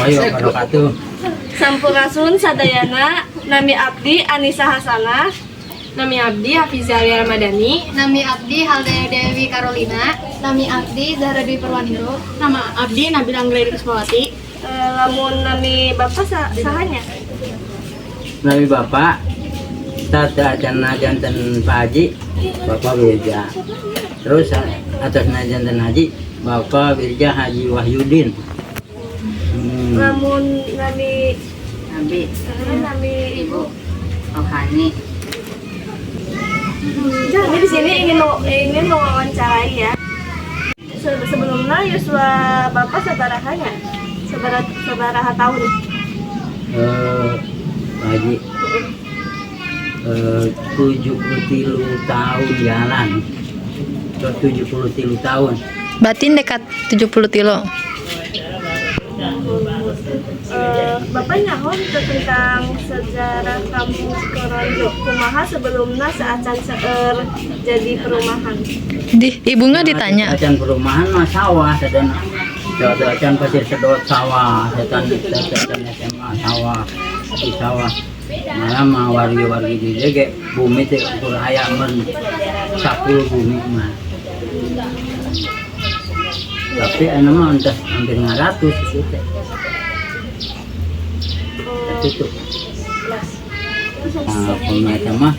Warahmatullahi wabarakatuh. Sampurasun sadayana, nami abdi Anissa Hasanah. Nami abdi Hafiza Alia Ramadhani. Nami abdi Haldea Dewi Carolina. Nami abdi Zahra Dwi Perwaniro. Nama abdi Nabila Anggreni Kusmawati. Lamun nami bapak saha nya? Nami Bapak tata acana janten Pak Haji, Bapak Wirja. Terus atasna janten Haji, Bapak Wirja Haji Wahyudin. Lamun nami Nabi nami Ibu Rohani. Kami di sini ingin mewawancarai ya. Sebelumnya yuswa bapak sabaraha nya? Sabaraha tahun? Pak Haji 73 tahun jalan. 73 tahun. Batin dekat 73. Bapak nyaho teu tentang sejarah Kampung Cikoronjo? Kumaha sebelumnya saacan seueur jadi perumahan? Di ibu nggak ditanya. Acan perumahan mah sawah, sedan acan Pasir Sedot sawah, setan acan SMA sawah, di sawah. Malah mah wargi-wargi di dieu ge bumi teh ukur aya mun 10 bumi mah. Tapi anu mah entah hampir 500 itu teh. Tapi tuh. Nah, pemerintah mah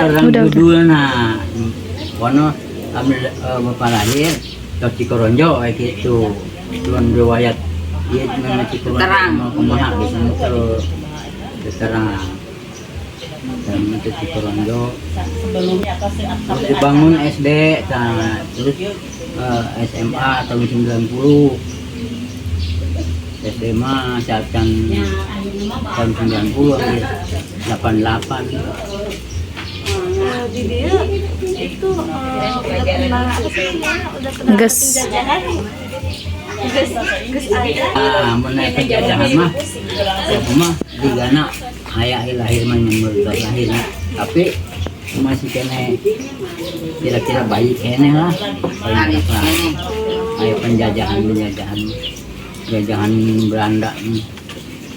terang Udah. Judulna. Kono ambil bapak lahir ke Cikoronjo kayak gitu. Cuman riwayat dia nama Cikoronjo Terang. Mau kumaha gitu terus terang. Dan itu Cikoronjo terus dibangun SD, nah, terus SMA tahun 90. SD mah saat kan tahun 90 hampir 88. Di dia itu udah pernah apa sih namanya? Udah pernah Ges. Penjajahan. Geus geus aya. Ah, mun aya penjajahan mah siapa mah digana aya lahir mah nyamber lahir, tapi masih kene kira-kira bayi kene lah paling Habis lah. ini. Aya penjajahan penjajahan penjajahan Belanda.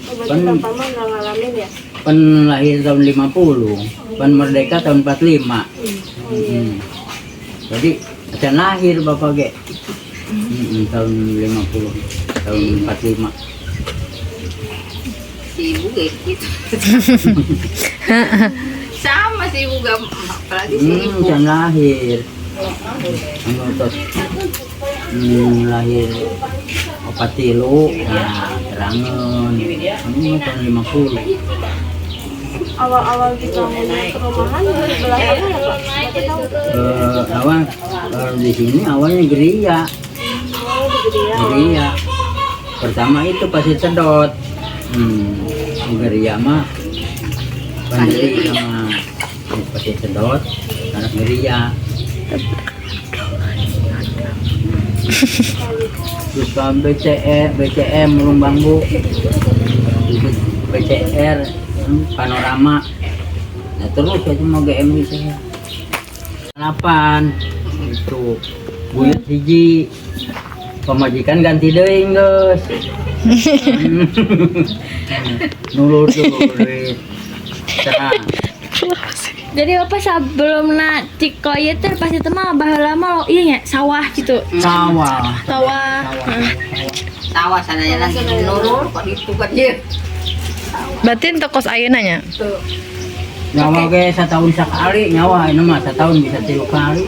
Oh, berarti bapak mah nggak ngalamin ya? Pen lahir tahun 50, pen merdeka tahun 45. Jadi acan lahir bapak ge. Tahun 50, tahun 45. Si ibu kayak gitu. Sama si ibu gak, apalagi si ibu. Acan lahir. Anu tos lahir 43, nah terangan. Anu tahun 50. Awal-awal dibangunnya perumahan di sebelah mana ya, Pak? Bapak tahu? Awal di sini awalnya geria. Oh, di Geria. Geria. Pertama itu Pasir Sedot. Geria mah Panderi sama Pasir Sedot, anak geria. Terus ke BCE, BCM Burung Bambu, terus BCR, Panorama. Nah terus aja mau GM di saya. 8 itu buyut hiji pamajikan ganti deui geus. Nulur deui. Terang. Jadi bapak sebelumna Ciko ieu teh pasti teh mah baheula mah iya nya sawah gitu. Sawah. Sawah. Sawah. Sawah sana lagi nurul kok itu kan dia. Berarti untuk kos ayeuna nya. Tuh. Nyawa ge setahun sekali nyawa ini mah setahun bisa 3 kali.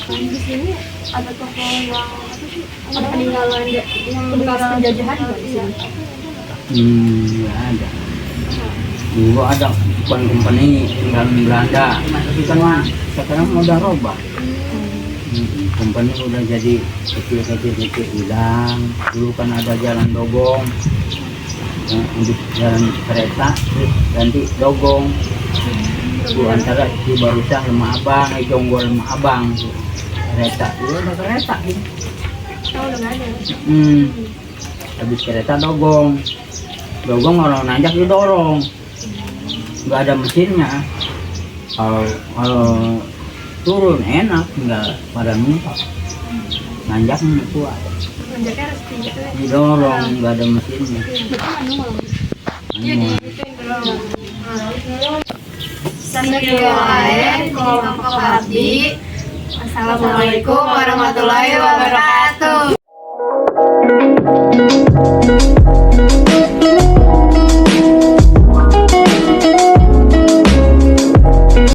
Di sini ada toko yang apa sih? Ada peninggalan yang bekas penjajahan nggak di sini? Nggak ada. Dulu ada bukan company tinggal Belanda, tapi kan mah sekarang udah robah. Company udah jadi kecil-kecil kecil hilang. Dulu kan ada jalan dogong. Nah, untuk jalan kereta terus ganti dogong. Itu antara Cibarusah Lemah Abang, Jonggol Lemah Abang. Kereta dulu ada kereta gitu. Oh, udah nggak ada. Habis kereta dogong. Dogong orang nanjak didorong. Nggak ada mesinnya. Kalau kalau turun enak, nggak pada numpak. Nanjak kuat. Nanjaknya harus di gitu ya. Didorong, nggak ada mesinnya. Iya, Manual. Sakieu wae kelompok abdi. Assalamualaikum warahmatullahi wabarakatuh.